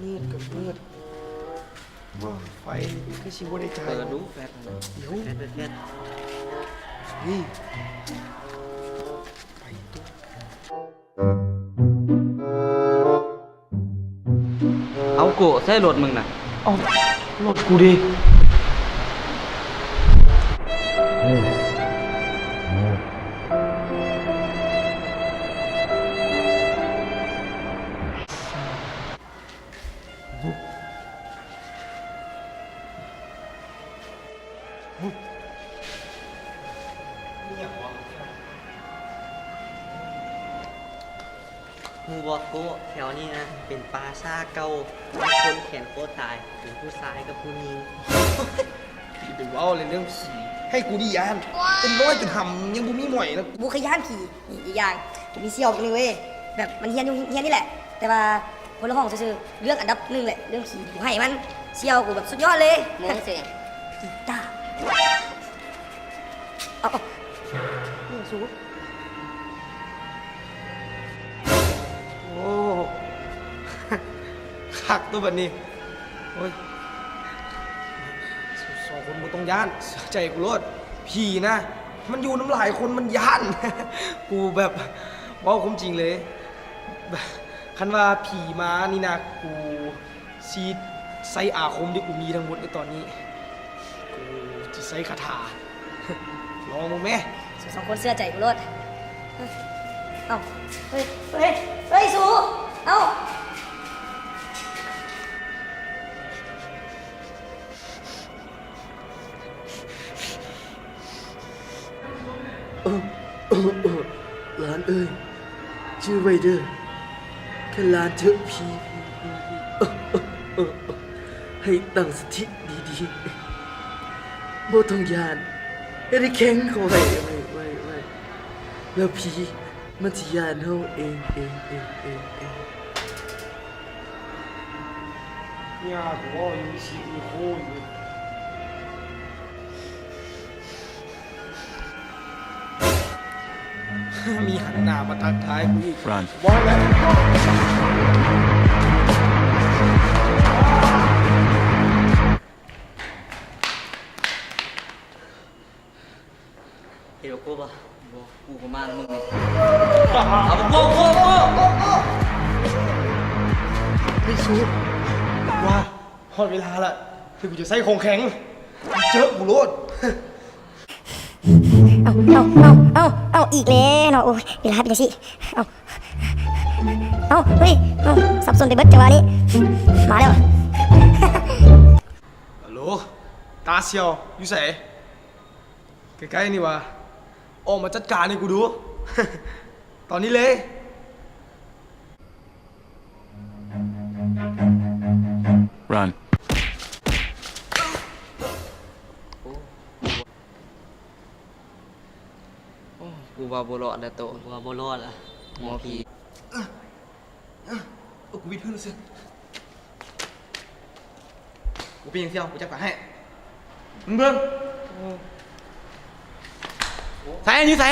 ມືດກໍມືດ ໂອ້ຍ ໄຟຄືຊິບໍ່ໄດ້ຈ່າຍ ເປີດດູແຟດຫັ້ນນະ ເອີ ແຟດ ແຟດ ແຟດ ນີ້ ໄປຕຸ ເອົາ ໂກ້ ໃສລົດມຶງນະ? ເອົ້າ ລົດກູເດ. ຮູ້ບໍ່ໂກ້ ແຖວນີ້ນະ ເປັນປ່າຊ້າເກົ່າ ມີຄົນແຂນໂຄຕາຍ ເປັນຜູ້ຊາຍກັບຜູ້ຍິງ. ຢ່າໄປເວົ້າເລີຍເລື່ອງຜີ ໃຫ້ກູນີ້ຢ້ານ ເປັນນ້ອຍຈົນຫຳຍັງບໍ່ມີໝ້ອຍນະ. ກູບໍ່ເຄີຍຢ້ານຜີ ອີກຢ່າງ ກູມີສ່ຽວຄົນໜຶ່ງເວີຍ ແບບມັນຮຽນຢູ່ໂຮງຮຽນນີ້ແຫຼະ ແຕ່ວ່າຄົນລະຫ້ອງຊື່ໆ ເລື່ອງອັນດັບໜຶ່ງແຫຼະເລື່ອງຜີ ກູໃຫ້ມັນ ສ່ຽວກູແບບສຸດຍອດເລີຍ. ໂມ້ຊະຫຍັງ? ອີຕາ ເອົາ ເອົາ ອີຫຍັງສູ? ໂອ້ ຄັກຕົວບັດນີ້. ໂອ້ຍ ສອງຄົນບໍ່ຕ້ອງຢ້ານ ເຊື່ອໃຈກູໂລດ. ຜີນະ ມັນຢູ່ນຳຫຼາຍຄົນມັນຢ້ານ. ກູແບບເວົ້າຄວາມຈິງເລີຍ ຄັນວ່າຜີມານີ້ນະ ກູຊິໃຊ້ອາຄົມທີ່ກູມີທັງໝົດໃນຕອນນີ້ ກູຊິໃຊ້ຄາຖາ. ລອງເບິ່ງແມ. ສອງຄົນເຊື່ອໃຈກູໂລດ. ເອົ້າ ເຮີ້ຍ ເຮີ້ຍ ເຮີ້ຍ ສູ ເອົ້າ. ເອີ ເອີ ເອີ ຫຼານເອີຍ ຈື່ໄວ້ເດີ້ ແຄ່ຫຼານເຖາະຜີ ໃຫ້ຕັ້ງສະຕິດີໆ ບໍ່ຕ້ອງຢ້ານ ເຮັດໃຫ້ແຂງເຂົ້າໄວ້ ໄວ້ ໄວ້ ໄວ້ ແລ້ວຜີມັນຊິຢ້ານເຮົາເອງ ເອງ ເອງ ເອງ ເອງ. ຍາກເວົ້າຢູ່ຊິອີໂຄຢູ່ ມີຫັນໜ້າມາທັກທາຍກູອີກ. ເວົ້າແລ້ວ ເຫັນບໍ່ໂກ້ບໍ່? ບໍ່ ກູກໍມານຳມຶງນີ້. ເອົາ ໂກ້ ໂກ້ ໂກ້ ໂກ້ ວ່າ ຮອດເວລາລະ ທີ່ກູຈະໃຊ້ຂອງແຂງ ເຈີກູໂລດ. ເອົາ ເອົາ ເອົາ ເອົາ ເອົາ ອີກແລ້ວເນາະ. ໂອ້ຍ ເວລາເປັນຈັ່ງຊີ້. ເອົາ ເອົາ ເຮີ້ຍ ເອົາ ສັບສົນໄປເບິດຈັງຫວະນີ້. ມາແລ້ວ. ຮັລໂຫຼ ຕາສ່ຽວ ຢູ່ໃສ? ໃກ້ໆນີ້ຫວາ? ອອກມາຈັດການໃຫ້ກູດູ ຕອນນີ້ເລີຍ. Run. ໂອ້ ກູວ່າບໍ່ລອດແລ້ວໂຕ. ກູວ່າບໍ່ລອດລະ ໝໍຜີ. ເອີ ເອີ ເອີ ກູວິດພື້ນຊື່. ບໍ່ເປັນຫຍັງສ່ຽວ ກູຈັດການໃຫ້. ມຶງເບິ່ງ. ໃສ ຢູ່ໃສ?